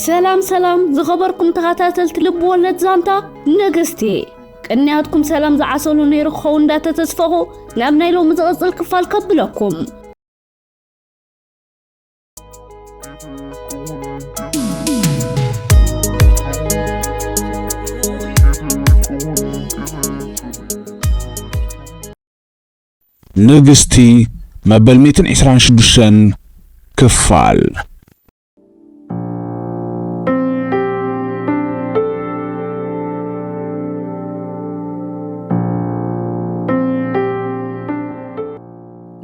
ሰላም ሰላም ዝኸበርኩም ተኸታተልቲ ልብ ወለድ ዛንታ ንግስቲ፣ ቅንያትኩም ሰላም ዝዓሰሉ ነይሩ ክኸውን እንዳተተስፈኹ ናብ ናይ ሎሚ ዝቕጽል ክፋል ከብለኩም። ንግስቲ መበል ሚእትን ዕስራን ሽዱሽተን ክፋል።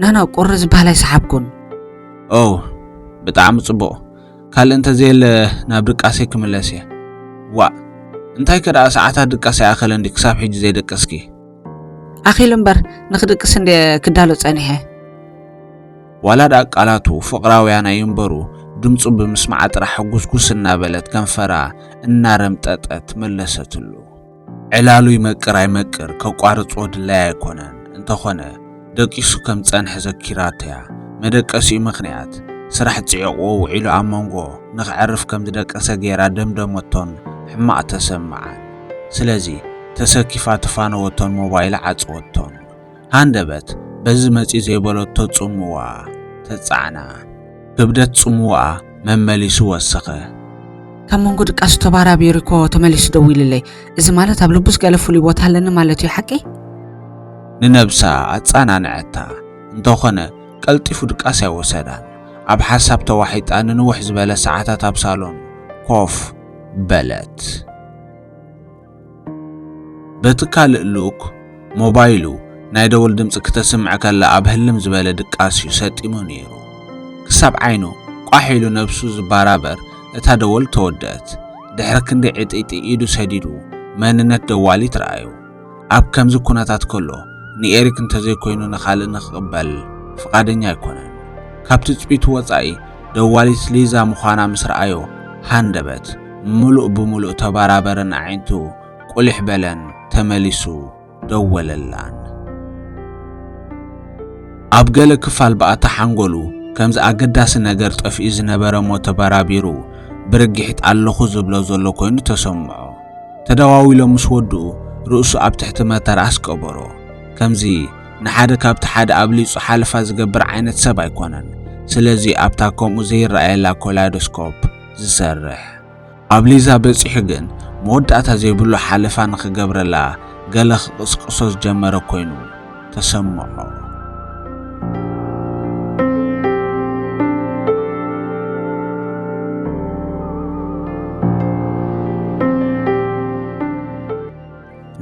ናና ቁሪ ዝበሃል ኣይሰሓብኩን። ኦው ብጣዕሚ ጽቡቕ። ካልእ እንተዘየለ ናብ ድቃሰይ ክምለስ እየ። ዋእ እንታይ ከ ደኣ ሰዓታት ድቃስ ኣይኣኸለን ድዩ ክሳብ ሕጂ ዘይደቀስኪ? ኣኺሉ እምበር ንኽድቅስ እንድየ ክዳሎ ጸኒሐ። ዋላ ደኣ ቃላቱ ፍቕራውያን ኣይንበሩ ድምጹ ብምስማዓ ጥራሕ ጉስጉስ እናበለት ከንፈራ እናረምጠጠት መለሰትሉ። ዕላሉ ይመቅር ኣይመቅር ከቋርጾ ድላይ ኣይኮነን። እንተኾነ ደቂሱ ከም ዝጸንሐ ዘኪራቶ'ያ። መደቀሲኡ ምኽንያት ስራሕ ጽዒቕዎ ውዒሉ ኣብ መንጎ ንኸዕርፍ ከም ዝደቀሰ ገይራ ደምደመቶን ሕማቕ ተሰምዓን። ስለዚ ተሰኪፋ ተፋነወቶን ሞባይላ ዓጸወቶን። ሃንደበት በዚ መጺኡ ዘይበለቶ ጽምዋ ተጻዕና። ክብደት ጽምዋኣ መመሊሱ ወሰኸ። ካብ መንጎ ድቃሱ ተባራቢሩ እኮ ተመሊሱ ደዊሉለይ። እዚ ማለት ኣብ ልቡስ ገለ ፍሉይ ቦታ ኣለኒ ማለት እዩ ሓቂ? ንነብሳ ኣጻናንዐታ። እንተኾነ ቀልጢፉ ድቃስ ኣይወሰዳን። ኣብ ሓሳብ ተዋሒጣ ንንውሕ ዝበለ ሰዓታት ኣብ ሳሎን ኮፍ በለት። በቲ ካልእ ልኡክ ሞባይሉ ናይ ደወል ድምጺ ክተስምዕ ከላ ኣብ ህልም ዝበለ ድቃስ እዩ ሰጢሙ ነይሩ። ክሳብ ዓይኑ ቋሕ ኢሉ ነብሱ ዝባራበር እታ ደወል ተወደእት። ድሕሪ ክንደይ ዕጥይጥይ ኢዱ ሰዲዱ መንነት ደዋሊት ረኣዩ። ኣብ ከምዚ ኩነታት ከሎ ንኤሪክ እንተዘይኮይኑ ንኻልእ ንኽቕበል ፍቓደኛ ኣይኮነን። ካብ ትጽቢቱ ወጻኢ ደዋሊት ሊዛ ምዃና ምስ ረኣዮ ሃንደበት ምሉእ ብምሉእ ተባራበረን ኣዒንቱ ቁሊሕ በለን ተመሊሱ ደወለላን። ኣብ ገለ ክፋል ብኣታ ሓንጎሉ ከምዚ ኣገዳሲ ነገር ጠፊኡ ዝነበረ እሞ ተባራቢሩ ብርግሒት ኣለኹ ዝብሎ ዘሎ ኮይኑ ተሰምዖ። ተደዋዊሎም ምስ ወድኡ ርእሱ ኣብ ትሕቲ መተርኣስ ቀበሮ። ከምዚ ንሓደ ካብቲ ሓደ ኣብሊጹ ሓለፋ ዝገብር ዓይነት ሰብ ኣይኮነን። ስለዚ ኣብታ ከምኡ ዘይረኣየላ ኮላይዶስኮፕ ዝሰርሕ ኣብ ሊዛ በጺሑ ግን መወዳእታ ዘይብሉ ሓለፋ ንኽገብረላ ገለ ክቕስቅሶ ዝጀመረ ኮይኑ ተሰምዖ።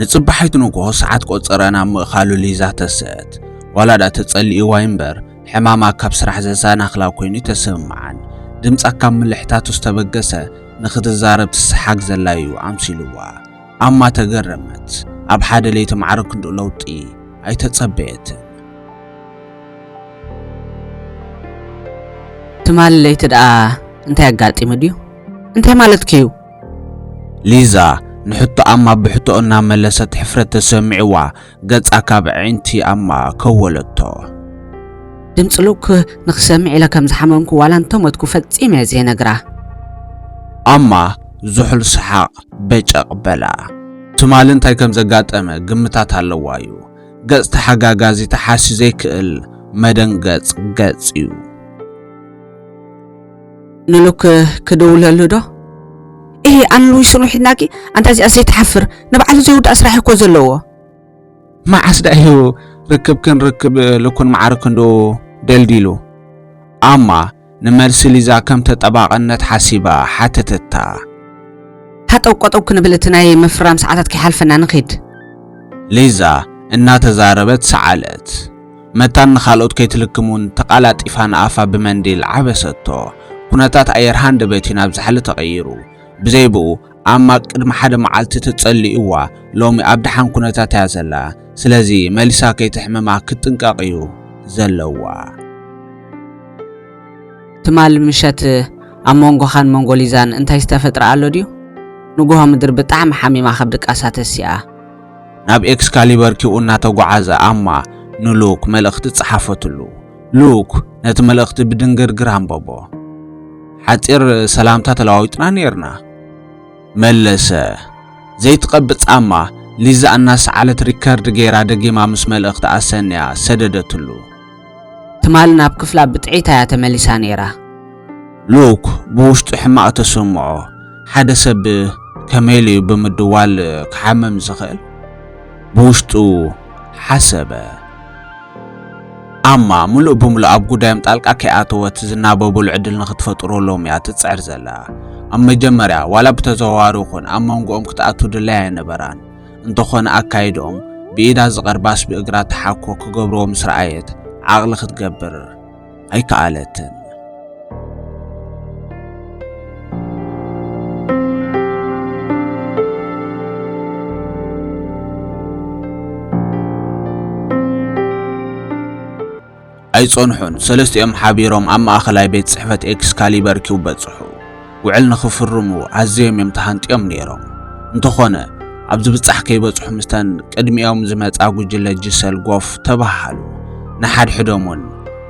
ንጽባሒት ንግሆ ሰዓት ቆጸረ ናብ ምእኻሉ ሊዛ ተስእት። ዋላ ደኣ ተጸሊእዋ እምበር ሕማማ ካብ ስራሕ ዘሰናኽላ ኮይኑ ተሰምዓን። ድምጻ ካብ ምልሕታቱ ዝተበገሰ ንኽትዛረብ ትሰሓግ ዘላ እዩ ኣምሲልዋ። ኣማ ተገረመት። ኣብ ሓደ ለይቲ ማዕረ ክንድኡ ለውጢ ኣይተጸበየትን። ትማሊ ለይቲ ደኣ እንታይ ኣጋጢሙ ድዩ? እንታይ ማለትኪ እዩ? ሊዛ ንሕቶ ኣማ ብሕቶ እናመለሰት ሕፍረት ተሰሚዕዋ ገጻ ካብ ኣዒንቲ ኣማ ከወለቶ። ድምፂ ሉክ ንኽሰምዕ ኢለ ከም ዝሓመምኩ ዋላ እንተሞትኩ ፈጺመ እየ ዘይነግራ። ኣማ ዝሑል ሰሓቕ በጨቕ በላ። ትማሊ እንታይ ከም ዘጋጠመ ግምታት ኣለዋ እዩ። ገጽ ተሓጋጋዚ ተሓስዩ ዘይክእል መደንገጽ ገጽ እዩ። ንሉክ ክድውለሉ ዶ? እሂ ኣነ ልዊስኑ ሒድናኪ ኣንታ እዚኣ ዘይትሓፍር ንባዕሉ ዘይውዳእ ስራሕ እኮ ዘለዎ። መዓስ ደኣ እዩ ርክብክን ርክብ ሉክን ማዕረ ክንድኡ ደልዲሉ? ኣማ ንመልሲ ሊዛ ከም ተጠባቐነት ሓሲባ ሓተተታ። ሃጠው ቆጠው ክንብል እቲ ናይ ምፍራም ሰዓታት ከይሓልፈና ንኺድ። ሊዛ እናተዛረበት ሰዓለት። መታን ንኻልኦት ከይትልክም እውን ተቓላጢፋ ንኣፋ ብመንዲል ዓበሰቶ። ኩነታት ኣየር ሃንደበት እዩ ናብ ዛሕሊ ተቐይሩ። ብዘይ ብኡ ኣማ ቅድሚ ሓደ መዓልቲ ተጸሊእዋ ሎሚ ኣብ ደሓን ኩነታት እያ ዘላ። ስለዚ መሊሳ ከይትሕምማ ክትጥንቀቕ እዩ ዘለዋ። ትማል ምሸት ኣብ መንጎኻን መንጎ ሊዛን እንታይ ዝተፈጥረ ኣሎ ድዩ? ንግሆ ምድሪ ብጣዕሚ ሓሚማ ካብ ድቃሳ ተሲኣ። ናብ ኤክስካሊበር ኪኡ እናተጓዓዘ ኣማ ንሉክ መልእኽቲ ጸሓፈትሉ። ሉክ ነቲ መልእኽቲ ብድንግርግር ኣንበቦ። ሓጺር ሰላምታ ተለዋዊጥና ነይርና። መለሰ። ዘይትቐብእ ጻማ ሊዛ እናሰዓለት ሪከርድ ገይራ ደጊማ ምስ መልእኽቲ ኣሰንያ ሰደደትሉ። ትማሊ ናብ ክፍላ ብጥዒታ እያ ተመሊሳ ነይራ። ሉክ ብውሽጡ ሕማቕ ተሰምዖ። ሓደ ሰብ ከመይ ኢሉ እዩ ብምድዋል ክሓምም ዝኽእል? ብውሽጡ ሓሰበ። ኣማ ምሉእ ብምሉእ ኣብ ጉዳዮም ጣልቃ ከይኣተወት ዝናበቡሉ ዕድል ንኽትፈጥረሎም እያ ትጽዕር ዘላ። ኣብ መጀመርያ ዋላ ብተዘዋዋሪ ይኹን ኣብ መንጎኦም ክትኣቱ ድላይ ኣይነበራን። እንተኾነ ኣካይድኦም ብኢዳ ዝቐርባስ ብእግራ ተሓኮ ክገብርዎ ምስ ረኣየት ዓቕሊ ክትገብር ኣይከኣለትን። ኣይጸንሑን፣ ሰለስቲኦም ሓቢሮም ኣብ ማእኸላይ ቤት ጽሕፈት ኤክስካሊበር ኪው በጽሑ። ውዕል ንኽፍርሙ ኣዝዮም እዮም ተሃንጥዮም ነይሮም። እንተኾነ፣ ኣብዚ ብጻሕ ከይበጽሑ ምስተን ቅድሚኦም ዝመጻ ጉጅለ ጅሰል ጎፍ ተበሃሃሉ። ንሓድሕዶም እውን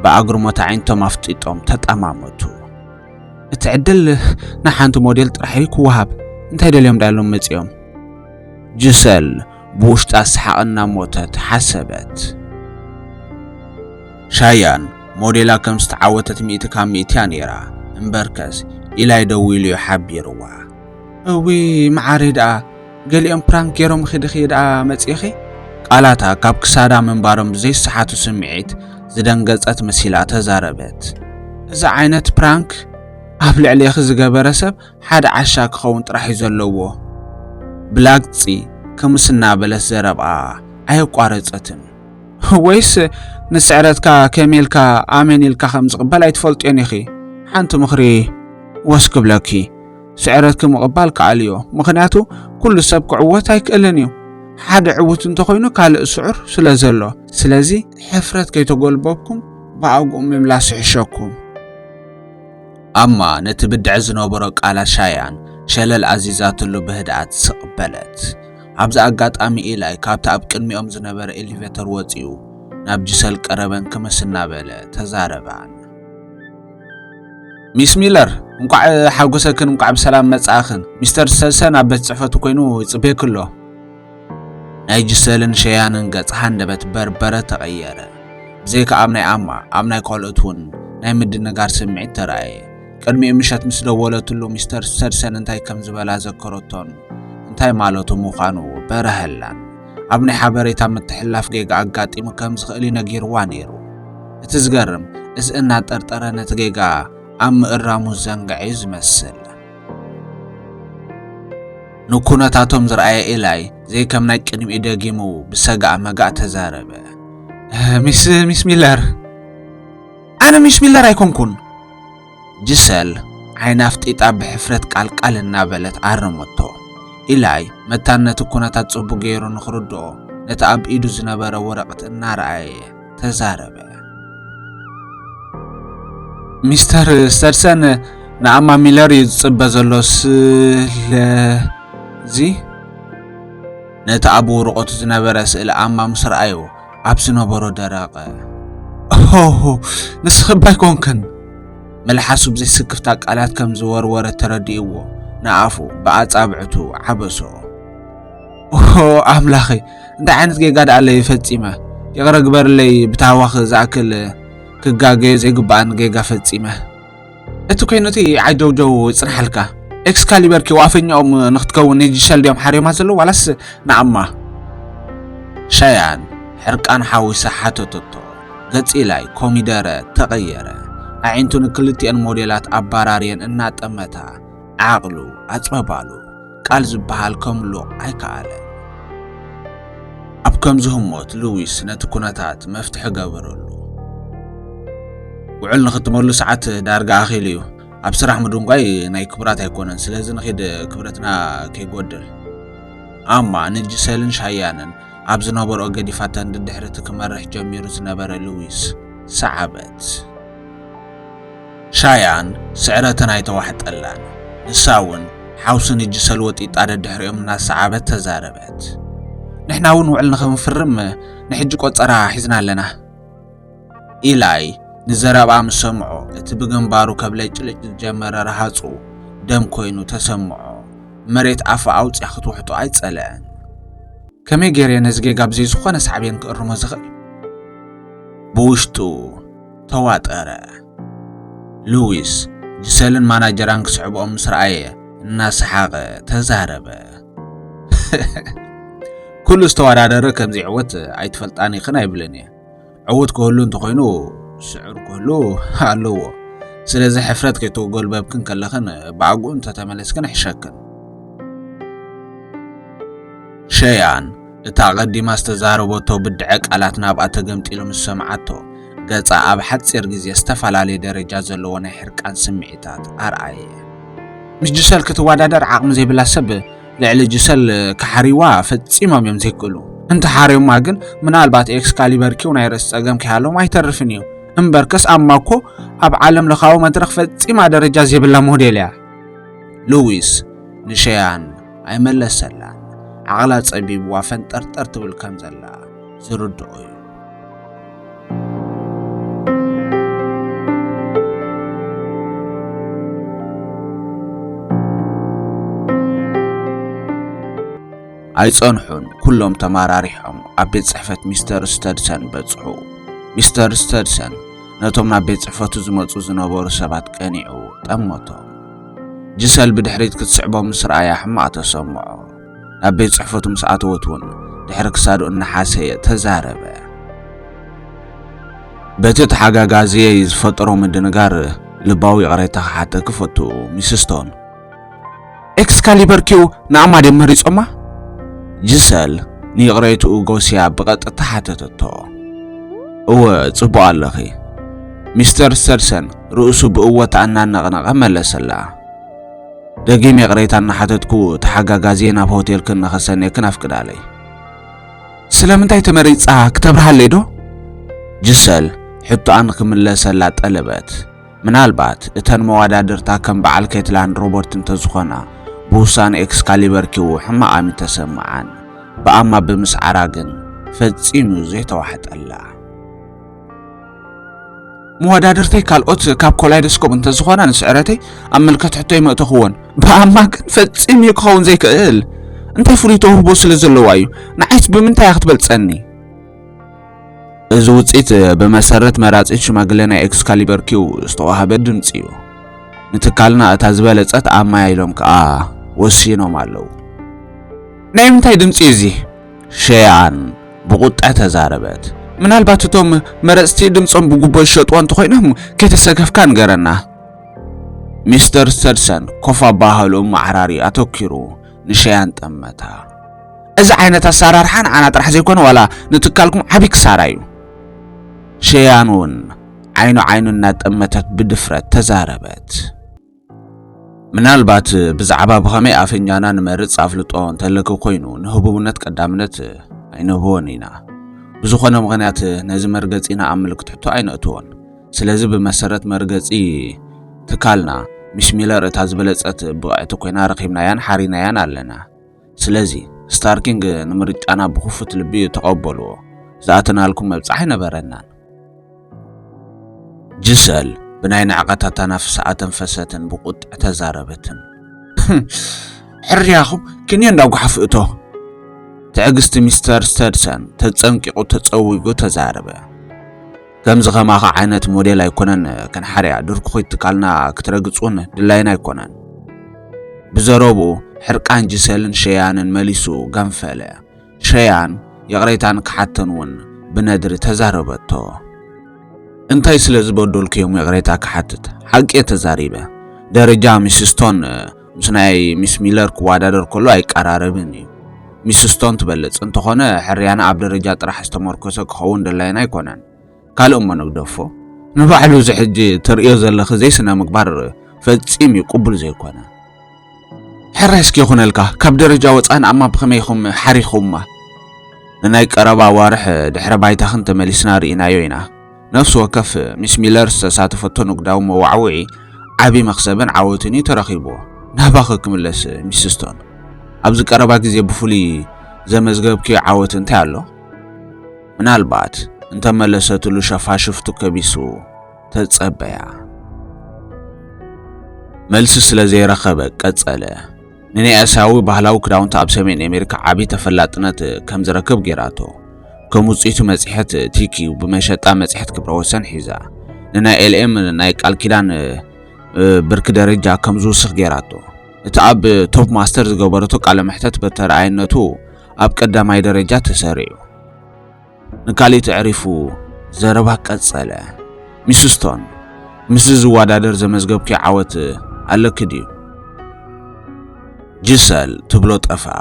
ብኣግርሞት ኣዒንቶም ኣፍጢጦም ተጠማመቱ። እቲ ዕድል ንሓንቲ ሞዴል ጥራሕ እዩ ክወሃብ። እንታይ ደልዮም ዳሎም መጺኦም? ጅሰል ብውሽጣ ሰሓቕ እናሞተት ሓሰበት። ሻያን ሞዴላ ከም ዝተዓወተት ሚእቲ ካብ ሚእቲ እያ ነይራ። እምበርከስ ኢላይ ደዊሉ እዩ ሓቢርዋ። እዊ መዓረይ ደኣ፣ ገሊኦም ፕራንክ ገይሮምኺ ድኺ ደኣ መጺእኺ? ቃላታ ካብ ክሳዳ ምንባሮም ብዘይሰሓቱ ስምዒት ዝደንገጸት መሲላ ተዛረበት። እዚ ዓይነት ፕራንክ ኣብ ልዕሌኺ ዝገበረ ሰብ ሓደ ዓሻ ክኸውን ጥራሕ እዩ ዘለዎ። ብላግጺ ክምስ እናበለት ዘረብኣ ኣየቋረጸትን። ወይስ ንስዕረትካ ከመይ ኢልካ ኣሜን ኢልካ ከም ዝቕበል ኣይትፈልጥዮን ኢኺ? ሓንቲ ምኽሪ ወስ ክብለኪ፣ ስዕረትኪ ምቕባል ከኣልዮ። ምኽንያቱ ኩሉ ሰብ ክዕወት ኣይክእልን እዩ። ሓደ ዕዉት እንተኾይኑ ካልእ ስዑር ስለ ዘሎ። ስለዚ ሕፍረት ከይተጎልበብኩም ብኣግኡ ምምላስ ይሕሸኩም። ኣማ ነቲ ብድዐ ዝነበሮ ቃላት ሻያን ሸለል ኣዚዛትሉ ብህድኣት ስቕ በለት። ኣብዚ ኣጋጣሚ ኢላይ ካብቲ ኣብ ቅድሚኦም ዝነበረ ኤሊቬተር ወጺኡ ናብ ጅሰል ቀረበን ክምስ እናበለ ተዛረባን። ሚስ ሚለር፣ እንቋዕ ሓጎሰክን እንቋዕ ብሰላም መጻእኽን። ሚስተር ሰልሰን ኣብ ቤት ጽሕፈቱ ኮይኑ ይጽበየኪ ኣሎ። ናይ ጅሰልን ሸያንን ገጽ ሃንደበት በርበረ ተቐየረ። ብዘይካ ኣብ ናይ ኣማ፣ ኣብ ናይ ካልኦት እውን ናይ ምድንጋር ስምዒት ተራእየ። ቅድሚኡ ምሸት ምስ ደወለትሉ ሚስተር ሰልሰን እንታይ ከም ዝበላ ዘከረቶን እንታይ ማለቱ ምዃኑ በረሀላን። ኣብ ናይ ሓበሬታ ምትሕልላፍ ጌጋ ኣጋጢሙ ከም ዝኽእል እዩ ነጊርዋ ነይሩ። እቲ ዝገርም፣ እዚ እናጠርጠረ ነቲ ጌጋ ኣብ ምእራሙ ዝዘንግዐ እዩ ዝመስል። ንኩነታቶም ዝረኣየ ኤላይ ዘይከም ናይ ቅድሚኡ ደጊሙ ብሰጋእ መጋእ ተዛረበ። ሚስ፣ ሚስ ሚለር። ኣነ ሚስ ሚለር ኣይኮንኩን። ጅሰል ዓይና ኣፍጢጣ ብሕፍረት ቃልቃል እናበለት ኣረመቶ። ኢላይ መታን ነቲ ኩነታት ጽቡቕ ገይሩ ንኽርድኦ ነቲ ኣብ ኢዱ ዝነበረ ወረቐት እናረኣየ ተዛረበ። ሚስተር ስተድሰን ንኣማ ሚለር እዩ ዝጽበ ዘሎ፣ ስለዚ ነቲ ኣብ ወረቐቱ ዝነበረ ስእሊ ኣማ ምስ ረኣዮ ኣብ ዝነበሮ ደረቐ። ሆሆ፣ ንስኺ እባ ኣይኮንክን። መልሓሱ ብዘይ ስክፍታ ቃላት ከም ዝወርወረ ተረዲእዎ ንኣፉ ብኣጻብዕቱ ዓበሶ። ኦ ኣምላኸይ፣ እንታይ ዓይነት ጌጋ ደኣ ኣለይ ፈጺመ? ይቕረ ግበርለይ፣ ብታህዋኽ ዝኣክል ክጋገዮ ዘይግብኣኒ ጌጋ ፈጺመ። እቲ ኮይኑ እቲ ዓይደውደው ጽንሓልካ። ኤክስካሊበር ኪው ኣፈኛኦም ንኽትከውን ንጅሸል ድዮም ሓርዮማ ዘለዉ ዋላስ ንኣማ? ሻያን ሕርቃን ሓዊሳ ሓተተቶ። ገጺ ላይ ኮሚደረ ተቐየረ። ኣዒንቱ ንክልቲኤን ሞዴላት ኣባራርየን እናጠመታ ዓቕሉ ኣጽበባሉ። ቃል ዝበሃል ከምልቕ ኣይከኣለን። ኣብ ከምዚ ህሞት ሉዊስ ነቲ ኩነታት መፍትሒ ገበረሉ። ውዕል ንኽትመሉ ሰዓት ዳርጋ ኣኺሉ እዩ። ኣብ ስራሕ ምድንጓይ ናይ ክቡራት ኣይኮነን፣ ስለዚ ንኺድ ክብረትና ከይጎድል። ኣማ ንጅሰልን ሻያንን ኣብ ዝነበርኦ ገዲፋተን ድድሕርቲ ክመርሕ ጀሚሩ ዝነበረ ሉዊስ ሰዓበት። ሻያን ስዕረተን ኣይተዋሕጠላን። ንሳ እውን ሓውሲ ንጅሰል ወጢጣ ደድሕሪኦም እናሰዓበት ተዛረበት። ንሕና እውን ውዕል ንኽንፍርም ንሕጂ ቆጸራ ሒዝና ኣለና። ኢላይ ንዘረባ ምስ ሰምዖ እቲ ብግንባሩ ከብለጭልጭ ዝጀመረ ረሃጹ ደም ኮይኑ ተሰምዖ። መሬት ኣፋ ኣውጺኣ ክትውሕጦ ኣይጸለአን። ከመይ ገይረ ነዚ ጌጋ ብዘይ ዝኾነ ሳዕቤን ክእርሞ ዝኽእል? ብውሽጡ ተዋጠረ። ሉዊስ፣ ጅሰልን ማናጀራን ክስዕብኦም ምስ ረኣየ እናሰሓቐ ተዛረበ። ኩሉ ዝተወዳደረ ከምዚ ዕወት ኣይትፈልጣን ኢኽን ኣይብልን እየ። ዕዉት ክህሉ እንተኾይኑ ስዕር ክህሉ ኣለዎ። ስለዚ ሕፍረት ከይተጎልበብክን ከለኽን ብኣግኡ እንተተመለስክን ይሕሸክን። ሸያን እታ ቀዲማ ዝተዛረበቶ ብድዐ ቃላት ናብኣ ተገምጢሉ ምስ ሰምዓቶ፣ ገጻ ኣብ ሓጺር ግዜ ዝተፈላለየ ደረጃ ዘለዎ ናይ ሕርቃን ስምዒታት ኣርኣየ። ምስ ጅሰል ክትወዳደር ዓቕሚ ዘይብላ ሰብ ልዕሊ ጅሰል ክሓርይዋ ፈጺሞም እዮም ዘይክእሉ። እንተሓርዮማ ግን ምናልባት ኤክስካሊበር ኪው ናይ ርእሲ ጸገም ከይሃሎም ኣይተርፍን እዩ። እምበርከስ ኣማ እኮ ኣብ ዓለም ለኻዊ መድረኽ ፈጺማ ደረጃ ዘይብላ ሞዴል እያ። ሉዊስ ንሸያን ኣይመለሰላን። ዓቕላ ጸቢብዋ ፈንጠርጠር ትብል ከም ዘላ ዝርድኦ እዩ። ኣይጸንሑን፣ ኩሎም ተመራሪሖም ኣብ ቤት ጽሕፈት ሚስተር ስተድሰን በጽሑ። ሚስተር ስተድሰን ነቶም ናብ ቤት ጽሕፈቱ ዝመጹ ዝነበሩ ሰባት ቀኒዑ ጠመቶም። ጅሰል ብድሕሪት ክትስዕቦም ምስ ረኣያ ሕማቕ ተሰምዖ። ናብ ቤት ጽሕፈቱ ምስ ኣተወት እውን ድሕሪ ክሳዱ እናሓሰየ ተዛረበ። በቲ ተሓጋጋዝየይ ዝፈጠሮ ምድንጋር ልባዊ ይቕሬታ ክሓተኪ ፈቱ፣ ሚስ ስቶን። ኤክስካሊበር ኪው ንኣማ ድዮም መሪጾማ? ጅሰል ንይቕሬትኡ ጎስያ ብቐጥታ ሓተተቶ። እወ፣ ጽቡቕ ኣለኺ። ሚስተር ስተድሰን ርእሱ ብእወታ እናነቕነቐ መለሰላ። ደጊም ይቕሬታ እናሓተትኩ ተሓጋጋዝየ ናብ ሆቴልክን ንኸሰንየክን ኣፍቅዳለይ። ስለምንታይ ተመሪጻ ክተብርሃለይ ዶ? ጅሰል ሕቶኣ ንክምለሰላ ጠለበት። ምናልባት እተን መዋዳድርታ ከም በዓል ኬትላን ሮበርት እንተዝኾና፣ ብውሳነ ኤክስካሊበር ኪው ሕማቕ ኣሚ ተሰምዓን። ብኣማ ብምስዓራ ግን ፈጺሙ ዘይተዋሕጠላ። መወዳድርተይ ካልኦት ካብ ኮላይዶስኮፕ እንተዝኾና ንስዕረተይ ኣብ ምልከት ሕቶ ይመእተኽዎን። ብኣማ ግን ፈጺሙ እዩ ክኸውን ዘይክእል። እንታይ ፍሉይ ተውህቦ ስለ ዘለዋ እዩ? ንዓይስ ብምንታይ እያ ክትበልጸኒ? እዚ ውጽኢት ብመሰረት መራጺት ሽማግለ ናይ ኤክስካሊበር ኪው ዝተዋህበ ድምጺ እዩ። ንትካልና እታ ዝበለጸት ኣማያ ኢሎም ከኣ ወሲኖም ኣለዉ። ናይ ምንታይ ድምጺ እዩ እዚ? ሸያን ብቑጣ ተዛረበት። ምናልባት እቶም መረጽቲ ድምጾም ብጉቦ ይሸጥዎ እንተኾይኖም ከይተሰከፍካ ንገረና። ሚስተር ስተድሰን ኮፍ ኣባህልኡ ማዕራሪ ኣተኪሩ ንሸያን ጠመታ። እዚ ዓይነት ኣሰራርሓ ንዓና ጥራሕ ዘይኮነ ዋላ ንትካልኩም ዓቢ ክሳራ እዩ። ሸያን እውን ዓይኑ ዓይኑ እናጠመተት ብድፍረት ተዛረበት። ምናልባት ብዛዕባ ብኸመይ ኣፈኛና ንመርጽ ኣፍልጦ እንተለኪ ኮይኑ ንህቡብነት ቀዳምነት ኣይንህብዎን ኢና። ብዝኾነ ምኽንያት ነዚ መርገጺና ኣብ ምልክት ሕቶ ኣይነእትዎን። ስለዚ ብመሰረት መርገጺ ትካልና ሚስ ሚለር እታ ዝበለጸት ብቕዕቲ ኮይና ረኺብናያን ሓሪናያን ኣለና። ስለዚ ስታርኪንግ ንምርጫና ብኽፉት ልቢ ተቐበልዎ። ዝኣተናልኩም መብጽዓ ኣይነበረናን። ጅሰል ብናይ ንዕቐት ኣተናፍሳ ኣተንፈሰትን ብቁጥዕ ተዛረበትን። ሕርያኹም ክንዮ እንዳጓሓፍ እቶ። ትዕግስቲ ሚስተር ስተድሰን ተጸንቂቑ ተጸዊጉ ተዛረበ። ከምዚ ከማኻ ዓይነት ሞዴል ኣይኮነን ክንሓርያ፣ ድርኩኺት ትካልና ክትረግጽ እውን ድላይና ኣይኮነን። ብዘረብኡ ሕርቃን ጅሰልን ሸያንን መሊሱ ገንፈለ። ሸያን ይቕሬታን ክሓተን እውን ብነድሪ ተዛረበቶ። እንታይ ስለ ዝበደልኩ እዮም ይቕሬታ ክሓትት? ሓቂ እየ ተዛሪበ። ደረጃ ሚስ ስቶን ምስ ናይ ሚስ ሚለር ክወዳደር ከሎ ኣይቀራረብን እዩ። ሚስ ስቶን ትበልጽ እንተኾነ ሕርያና ኣብ ደረጃ ጥራሕ ዝተመርኮሰ ክኸውን ድላይና ኣይኮነን። ካልእ እሞ ንግደፎ። ንባዕሉ እዚ ሕጂ ትርእዮ ዘለኺ ዘይስነ ምግባር ፈጺሙ እዩ ቅቡል ዘይኮነ። ሕራይ እስኪ ይኹነልካ፣ ካብ ደረጃ ወጻኢ ንኣማ ብኸመይ ኢኹም ሓሪኹማ? ንናይ ቀረባ ኣዋርሕ ድሕረ ባይታኽን ተመሊስና ርኢናዮ ኢና። ነፍሲ ወከፍ ሚስ ሚለር ዝተሳተፈቶ ንግዳዊ መዋዕውዒ ዓቢ መኽሰብን ዓወትን እዩ ተረኺብዎ። ናባኺ ክምለስ ሚስ ስቶን፣ ኣብዚ ቀረባ ግዜ ብፍሉይ ዘመዝገብክዮ ዓወት እንታይ ኣሎ? ምናልባት እንተመለሰትሉ ሸፋሽፍቱ ከቢሱ ተጸበያ። መልሲ ስለ ዘይረኸበ ቀጸለ። ንናይ እስያዊ ባህላዊ ክዳውንቲ ኣብ ሰሜን ኣሜሪካ ዓቢ ተፈላጥነት ከም ዝረክብ ጌራቶ። ከም ውጽኢቱ መጽሔት ቲኪው ብመሸጣ መጽሔት ክብረ ወሰን ሒዛ። ንናይ ኤልኤም ናይ ቃል ኪዳን፣ እ፣ ብርኪ ደረጃ ከም ዝውስኽ ጌራቶ። እቲ ኣብ ቶፕ ማስተር ዝገበረቶ ቃለ መሕተት በተረኣይነቱ ኣብ ቀዳማይ ደረጃ ተሰሪዑ። ንካልእ ኣዕሪፉ ዘረባ ቀጸለ። ሚስ ስቶን፣ ምስዚ ዝወዳደር ዘመዝገብኪ ዓወት ኣለኪ ድዩ? ጂሰል ትብሎ ጠፍኣ።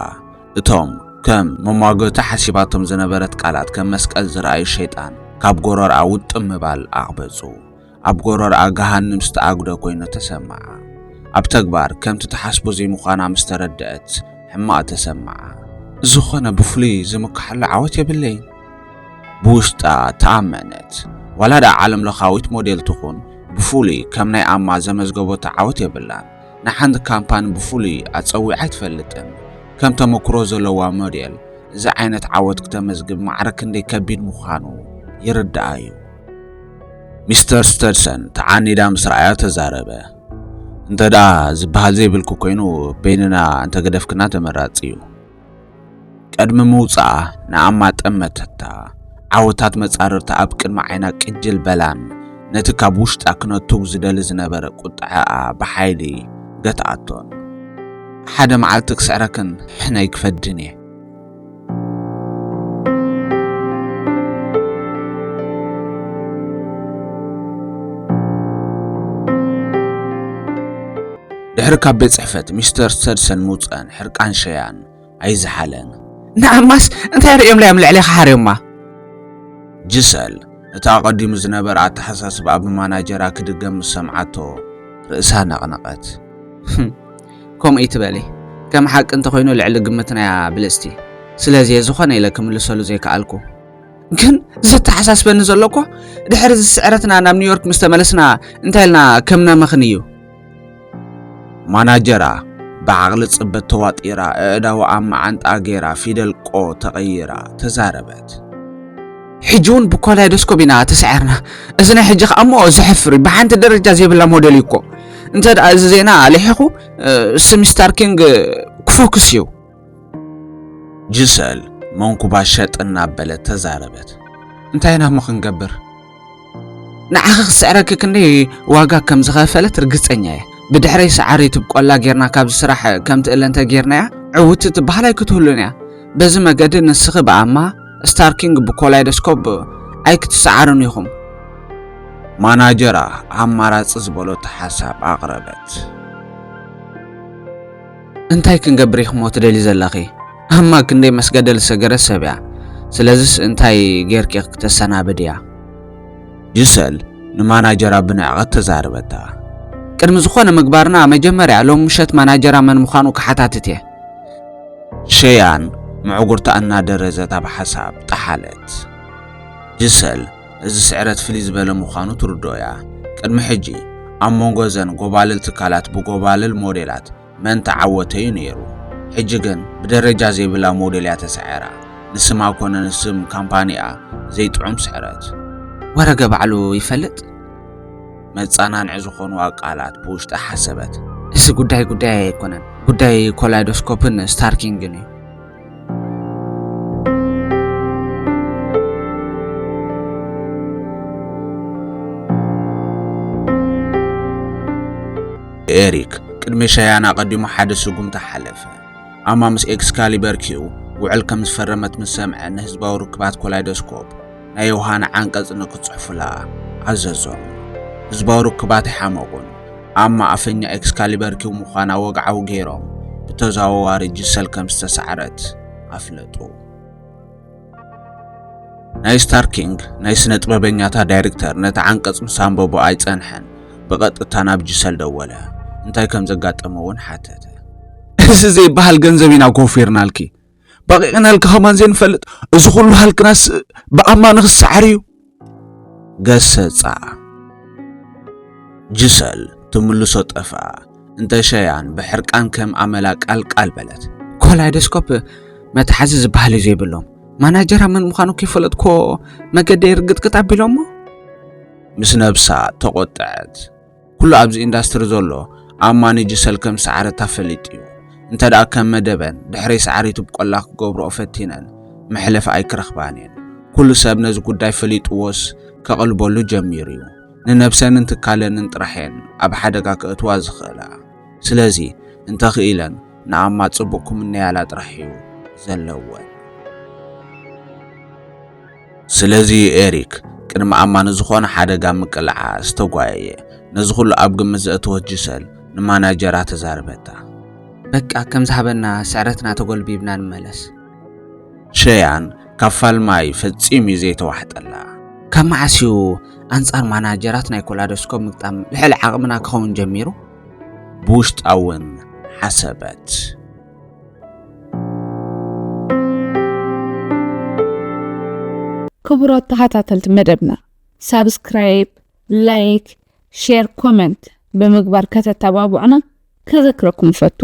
እቶም ከም መሟገቲ ሓሲባቶም ዝነበረት ቃላት ከም መስቀል ዝረኣዩ ሸይጣን ካብ ጎረርኣ ውጥም ምባል ኣቕበጹ። ኣብ ጎረርኣ ገሃንም ዝተኣጉደ ኮይኑ ተሰምዓ። ኣብ ተግባር ከምቲ ትሓስቦ ዘይምዃና ምስ ተረድአት ሕማቕ ተሰምዓ። ዝኾነ ብፍሉይ ዝምክሓሉ ዓወት የብለይን። ብውሽጣ ተኣመነት። ዋላ ደኣ ዓለምለኻዊት ሞዴል ትኹን፣ ብፍሉይ ከም ናይ ኣማ ዘመዝገበቶ ዓወት የብላን። ንሓንቲ ካምፓኒ ብፍሉይ ኣጸዊዓ ኣይትፈልጥን። ከም ተመክሮ ዘለዋ ሞዴል፣ እዚ ዓይነት ዓወት ክተመዝግብ ማዕረ ክንደይ ከቢድ ምዃኑ ይርድኣ እዩ። ሚስተር ስተድሰን ተዓኒዳ ምስ ረኣያ ተዛረበ። እንተ ደኣ ዝበሃል ዘይብልኪ ኮይኑ፣ በይንና እንተገደፍክና ተመራጺ እዩ። ቅድሚ ምውጻኣ ንኣማ ጠመተታ። ዓወታት መጻርርታ ኣብ ቅድሚ ዓይና ቅጅል በላን፣ ነቲ ካብ ውሽጣ ክነቱግ ዝደሊ ዝነበረ ቁጥዐኣ ብሓይሊ ገትኣቶን። ሓደ መዓልቲ ክስዕረክን ሕነይ ክፈድን እየ። ድሕሪ ካብ ቤት ጽሕፈት ሚስተር ስተድሰን ምውጸን፣ ሕርቃን ሸያን ኣይዝሓለን። ንኣማስ እንታይ ርእዮምላ እዮም ልዕሌኻ ሓርዮማ? ጅሰል፣ እቲ ኣቐዲሙ ዝነበረ ኣተሓሳስባኣ ብማናጀራ ክድገም ምስ ሰምዓቶ፣ ርእሳ ነቕነቐት። ህም፣ ከምኡ ይትበሊ። ከም ሓቂ እንተኾይኑ ልዕሊ ግምትናያ ብልጽቲ። ስለዚ እየ ዝኾነ ኢለ ክምልሰሉ ዘይከኣልኩ። ግን ዘተሓሳስበኒ ዘሎ እኮ፣ ድሕሪ እዚ ስዕረትና ናብ ኒውዮርክ ምስ ተመለስና እንታይ ኢልና ከም ነመኽን እዩ። ማናጀራ ብዓቕሊ ጽበት ተዋጢራ፣ ኣእዳዋ ኣብ መዓንጣ ገይራ፣ ፊደል ቆ ተቐይራ ተዛረበት። ሕጂ እውን ብኮላይዶስኮፕ ኢና ተሳዒርና። እዚ ናይ ሕጂ ከኣ እሞ ዘሕፍር እዩ። ብሓንቲ ደረጃ ዘይብላ ሞዴል እዩ እኮ። እንተ ደኣ እዚ ዜና ኣልሒኹ፣ እ፣ ስም ስታርኪንግ ክፎክስ እዩ። ጅሰል መንኩባ ሸጥ እናበለት ተዛረበት። እንታይ ኢና እሞ ክንገብር? ንዓኺ ክትስዕረኪ ክንደይ ዋጋ ከም ዝኸፈለት ርግጸኛ እየ። ብድሕረይ ሰዓሪት ብቆላ ጌርና ካብዚ ስራሕ ከም ትእለ እንተ ጌርናያ፣ ዕውቲ ትበሃል ኣይክትህሉን እያ። በዚ መገዲ ንስኺ ብኣማ፣ ስታርኪንግ ብኮላይዶስኮፕ ኣይክትሰዓሩን ኢኹም። ማናጀራ ኣማራጺ ዝበለቶ ሓሳብ ኣቕረበት። እንታይ ክንገብር ኢኽሞ ትደሊ ዘለኺ? ኣማ ክንደይ መስገደል ዝሰገረት ሰብ እያ። ስለዚስ እንታይ ጌርኪ ክተሰናብድያ? ጅሰል ንማናጀራ ብንዕቐት ተዛረበታ። ቅድሚ ዝኾነ ምግባርና መጀመርያ ሎም ምሸት ማናጀራ መን ምዃኑ ክሓታትት እየ። ሸያን ምዕጉርታ እናደረዘት ኣብ ሓሳብ ጠሓለት። ጅሰል እዚ ስዕረት ፍልይ ዝበለ ምዃኑ ትርድኦ እያ። ቅድሚ ሕጂ ኣብ መንጎ እዘን ጎባልል ትካላት ብጎባልል ሞዴላት መን ተዓወተ እዩ ነይሩ። ሕጂ ግን ብደረጃ ዘይብላ ሞዴል እያ ተሰዒራ። ንስማ ኮነ ንስም ካምፓኒኣ ዘይጥዑም ስዕረት። ወረገ ባዕሉ ይፈልጥ? መጸናንዒ ዝኾንዋ ቃላት ብውሽጣ ሓሰበት። እዚ ጉዳይ ጉዳይ ኣይኮነን። ጉዳይ ኮላይዶስኮፕን ስታርኪንግን እዩ። ኤሪክ ቅድሚ ሸያን ኣቐዲሙ ሓደ ስጉምቲ ሓለፈ። ኣማ ምስ ኤክስካሊበር ኪው ውዕል ከም ዝፈረመት ምስ ሰምዐ፣ ንህዝባዊ ርክባት ኮላይዶስኮፕ ናይ ዮሃና ዓንቀጽ ንክጽሕፉላ ኣዘዞም። ህዝባዊ ርክባት ኣይሓመቑን። ኣማ ኣፈኛ ኤክስካሊበር ኪው ምዃና ወግዓዊ ገይሮም፣ ብተዘዋዋሪ ጅሰል ከም ዝተሳዕረት ኣፍለጡ። ናይ ስታርኪንግ ናይ ስነ ጥበበኛታት ዳይሬክተር ነቲ ዓንቀጽ ምስ ኣንበቦ ኣይጸንሐን፣ ብቐጥታ ናብ ጅሰል ደወለ። እንታይ ከም ዘጋጠመ እውን ሓተተ። እዚ ዘይበሃል ገንዘብ ኢና ኮፊርናልኪ። በቂቕናልኪ ከማን ዘይንፈልጥ፣ እዚ ኩሉ ሃልክናስ ብኣማ ንኽሰዓር እዩ። ገሰጻ። ጅሰል ትምልሶ ጠፍኣ። እንተ ሸያን ብሕርቃን ከም ኣመላ ቃል ቃል በለት። ኮላይዶስኮፕ መትሓዚ ዝበሃል እዩ ዘይብሎም። ማናጀራ መን ምዃኑ ከይፈለጥኮ መገደይ ርግጥግጥ ኣቢሎሞ። ምስ ነብሳ ተቖጠዐት። ኩሉ ኣብዚ ኢንዳስትሪ ዘሎ ኣማ ንጅሰል ከም ሰዓረታ ፈሊጡ እዩ። እንተ ደኣ ከም መደበን ድሕረይ ሰዓሪቱ ብቆላ ክገብርኦ ፈቲነን፣ መሕለፊ ኣይክረኽባን እየን። ኩሉ ሰብ ነዚ ጉዳይ ፈሊጥዎስ ከቕልበሉ ጀሚሩ እዩ። ንነብሰንን ትካለንን ጥራሕ እየን ኣብ ሓደጋ ከእትዋ ዝኽእላ። ስለዚ እንተኽኢለን ንኣማ ጽቡቕ ክምነያላ ጥራሕ እዩ ዘለወን። ስለዚ ኤሪክ ቅድሚ ኣማ ንዝኾነ ሓደጋ ምቅላዓ ዝተጓየየ፣ ነዚ ኩሉ ኣብ ግምት ዘእተወት ጅሰል ንማናጀራ ተዛረበታ። በቃ ከም ዝሃበና ስዕረትና ተጎልቢብና ንመለስ። ሸያን ካብ ፋልማይ ፈጺሙ እዩ ዘይተዋሕጠላ። ካብ መዓስ እዩ ኣንጻር ማናጀራት ናይ ኮላዶስኮፕ ምግጣም ልዕሊ ዓቕምና ክኸውን ጀሚሩ? ብውሽጣ እውን ሓሰበት። ክቡራት ተኸታተልቲ መደብና ሳብስክራይብ፣ ላይክ፣ ሼር፣ ኮመንት ብምግባር ከተተባብዑና ከዘክረኩም እፈቱ።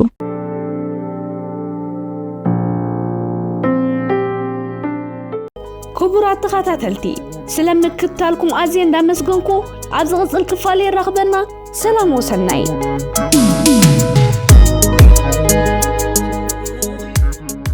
ክቡራት ተኸታተልቲ ስለ ምክትታልኩም ኣዝየ እንዳመስገንኩ ኣብ ዝቕጽል ክፋል የራኽበና። ሰላም ወሰናይ።